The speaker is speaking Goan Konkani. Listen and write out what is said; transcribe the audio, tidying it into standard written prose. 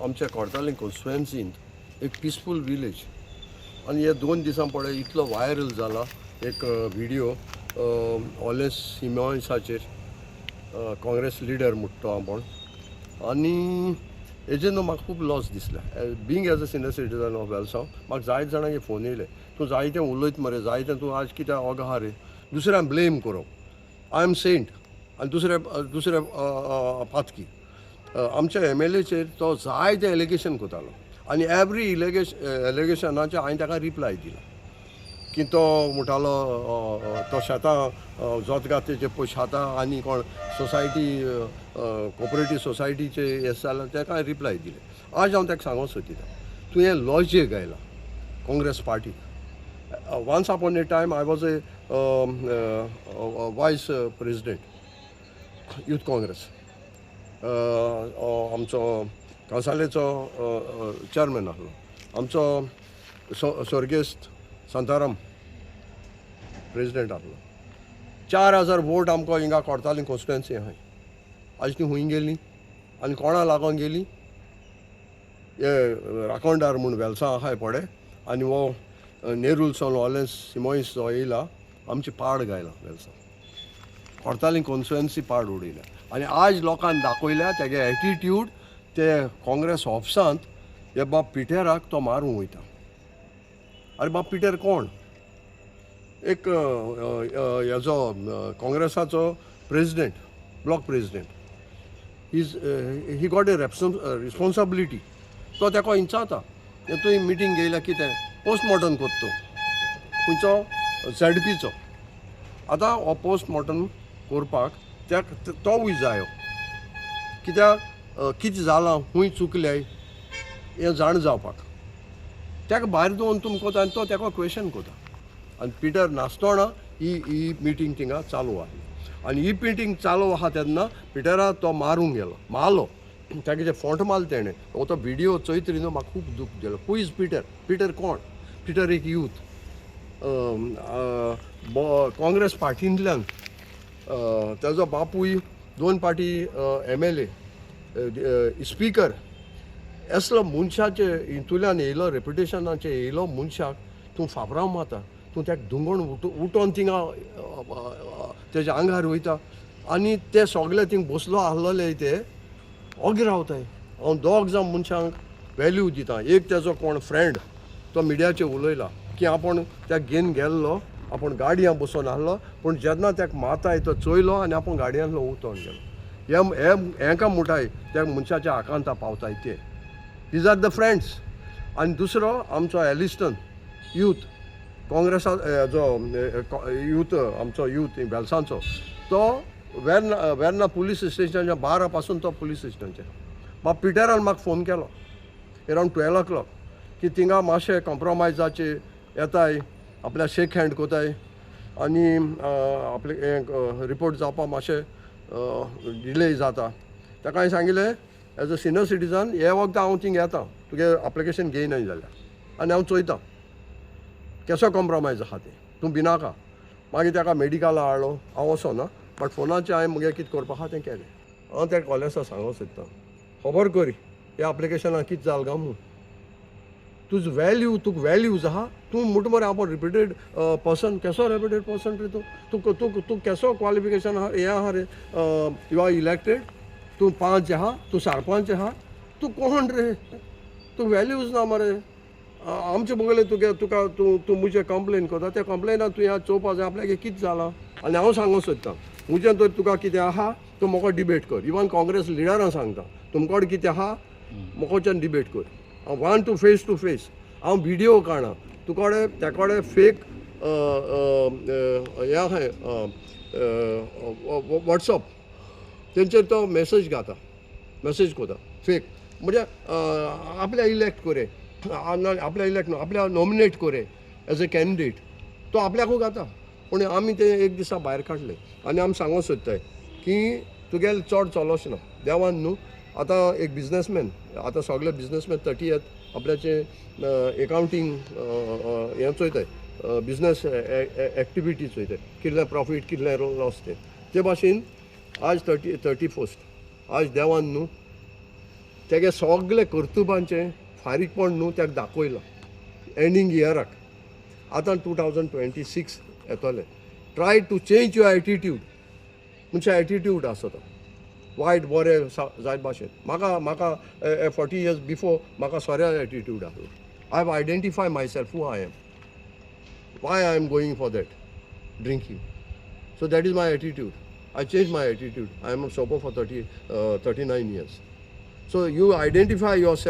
आमच्या कोर्तालीं कॉन्स्टिट्युएन्सींत एक पिसफूल विलेज आनी हे 2 दिसां पळय इतलो वायरल जाला एक व्हिडियो ऑलेस सिमॉन्साचेर, काँग्रेस लिडर म्हणटा तो आपूण. आनी हेजेर न्हू म्हाका खूब लॉस दिसलें. Being as a senior citizen of Velsao, म्हाका जायते जाणांचे फोन येयले, तूं जायतें उलयत मरे, जायतें तूं आज कित्याक ओग आहा रे, दुसऱ्यांक ब्लेम करप, I am Saint आनी दुसरे दुसरे पातकी. आमच्या एमएलएचेर तो जायते एलिगेशन करतालो आनी एवरी एलिगेशनाचे हांवें ताका रिप्लाय दिला की तो म्हणटालो तो शेतां जोत घातेचे पयशे खाता आनी कोण सोसायटी, कोऑपरेटीव सोसायटीचे हे जाल्यार ताका हांवें रिप्लाय दिले. आज हांव ताका सांगूंक सोदिता, तुवें लॉजेक आयला काँग्रेस पार्टीक. Once upon a time I was a vice president Youth Congress, आमचो कांसालेचो चेअरमॅन आसलो आमचो स्वर्गेस्त सांताराम प्रेजिडेंट आसलो. 4000 वोट आमकां हिंगा कोर्तालीं कॉन्स्टिट्युएन्सी आहाय. आज ती खूंय गेली आनी कोणा लागोन गेली? हे राखणदार म्हूण वेलसां आहाय पळय आनी हो नेरूलसोन ऑलेन्स सिमोइस जो येयला, आमची पाड गायला. वेलसां कोर्तालीं कॉन्स्टिट्युएन्सी पाड उडयल्या आनी आज लोकांक दाखयल्या तेगे एटिट्यूड. ते काँग्रेस ऑफिसांत हे बाब पिटेराक तो मारूंक वयता. अरे बाब, पिटर कोण? एक हेजो काँग्रेसाचो president, block president. Is he got a responsibility. तो तेका इंचाता, तुवें मिटींग घेयल्या कितें पोस्टमॉर्टम कोत्तो खंयचो झेडपीचो. आतां हो पोस्टमॉर्टम करपाक त्या तोवूय जायो, कित्याक कितें जालां, खूंय चुकल्याय हें जाण जावपाक. ताका भायर दवरून तुमी कोता आनी तो ताका क्वेशन कोता आनी पिटर नासतना ही ही मिटींग थिंगा चालू आसली. आनी ही मिटींग चालू आहा तेन्ना पिटरा तो मारूंक गेलो, मारलो ताका, जे फोंट मारलो तेणें. हो तो विडियो चोयतरी न्हू म्हाका खूब दूख दिलो. Who is Peter? Peter कोण? पिटर एक यूथ काँग्रेस पार्टींतल्यान. ताजो बापूय दोन पार्टी एमएलए, स्पीकर. असलो मनशाचे हितूंतल्यान येयलो, रेपुटेशनाचे येयलो मनशाक तूं फापराव मारता, तूं ताका दुंगण उठोन थिंगा तेज्या आंगार वयता आनी ते सगळे थिंग बसलो आहलोले ते ओगी रावताय. हांव दोग जावन मनशांक वेल्यू दिता. एक तेजो कोण फ्रेंड तो मिडियाचेर उलयला की आपूण त्या घेवन गेल्लो, आपूण गाडयां बसोन आहलो, पूण जेन्ना ताका माताय तो चोयलो आनी आपूण गाडयांतलो उतोन गेलो. हे हेंका म्हणटाय त्या मनशाच्या आकांता पावताय ते. These are the friends. आनी दुसरो आमचो एलिस्टन यूथ काँग्रेसा जो यूथ, आमचो यूथ वेलसांचो, तो वेर्ना वेर्ना पुलीस स्टेशनाच्या 12 पासून तो पुलीस स्टेशनाचेर. बाब पिटरान म्हाका फोन केलो अरावंड 12 ओ क्लॉक की थिंगा मातशें कॉम्प्रोमायजाचे येताय, आपल्या शेक हँड कोताय आनी आपले हें रिपोर्ट जावपाक मातशें डिले जाता. ताका हांवें सांगिल्लें, एज अ सिनियर सिटीजन हे वखद हांव थिंग येता, तुगे एप्लिकेशन घेयनाय जाल्यार आनी हांव चोयता केसो कॉम्प्रोमायज आहा तें, तूं भिनाका. मागीर ताका मेडिकला हाडलो. हांव वचोना, बट फोनाचेर हांवें मुगे कितें करपा आहा तें केलें. हांव त्या कॉलेजा सांगूंक सोदतां, खबर करी ह्या एप्लिकेशनाक कितें जालें काय म्हूण. तुज वॅल्यू, तुका वॅल्यूज आहा. तूं म्हणटा मरे आपूण रेप्युटेड पर्सन. केसो रेप्युटेड पर्सन रे तूं? तुका तूं तूं केसो क्वॉलिफिकेशन आहा, हें आहा रे? You are elected, तूं पंच आहा, तूं सरपंच आहा, तूं कोण रे? तूं वॅल्यूज ना मरे. आमचे बगले तुगे तुका तूं तूं मुजे कंप्लेन करता, त्या कंप्लेनान तुवें आज चोवपा जाय आपल्याक कितें जालां. आनी हांव सांगूंक सोदतां, मुजें तर तुका कितें आहा तूं म्हाका डिबेट कर. इवन काँग्रेस लिडरां सांगता, तुमकोड कितें आहा म्हाकोच्यान डिबेट कर. हांव want to face to face. हांव विडियो काडना. तुकोडे तेकोडे फेक हें आहाय वॉट्सअप, तेंचेर तो मेसेज घाता, मेसेज करता फेक, म्हणजे आपल्या इलेक्ट कोरे, आपल्या इलेक्ट न्हू, आपल्या नॉमिनेट कोरे एज अ कॅन्डिडेट, तो आपल्याकूय घाता. पूण आमी ते एक दिसा भायर काडले आनी आमी सांगूंक सोदताय की तुगेले चड चलोच ना देवान न्हू. आतां एक बिजनसमॅन, आतां सगळे बिजनसमॅन 30th आपल्याचे एकावंटींग हें चोयताय, बिजनस एक्टिविटी चोयताय, कितलें प्रॉफीट कितलें लॉस तें. ते भाशेन आज 31st, आज देवान न्हू तेगे सगळे कर्तुबांचें फारीकपण न्हू ताका दाखयलां एंडींग इयराक. आतां 2026 येतलें. Try to change your attitude. मनशा एटिट्यूड आसा तो वायट बरें जायत भाशेन. म्हाका 40 इयर्स बिफोर म्हाका सोऱ्या एटिट्यूड आसलो. I have identify myself, who I am, why I am going for that drinking. So that is my attitude. I change my attitude. I am sober for 39 years. So you identify yourself.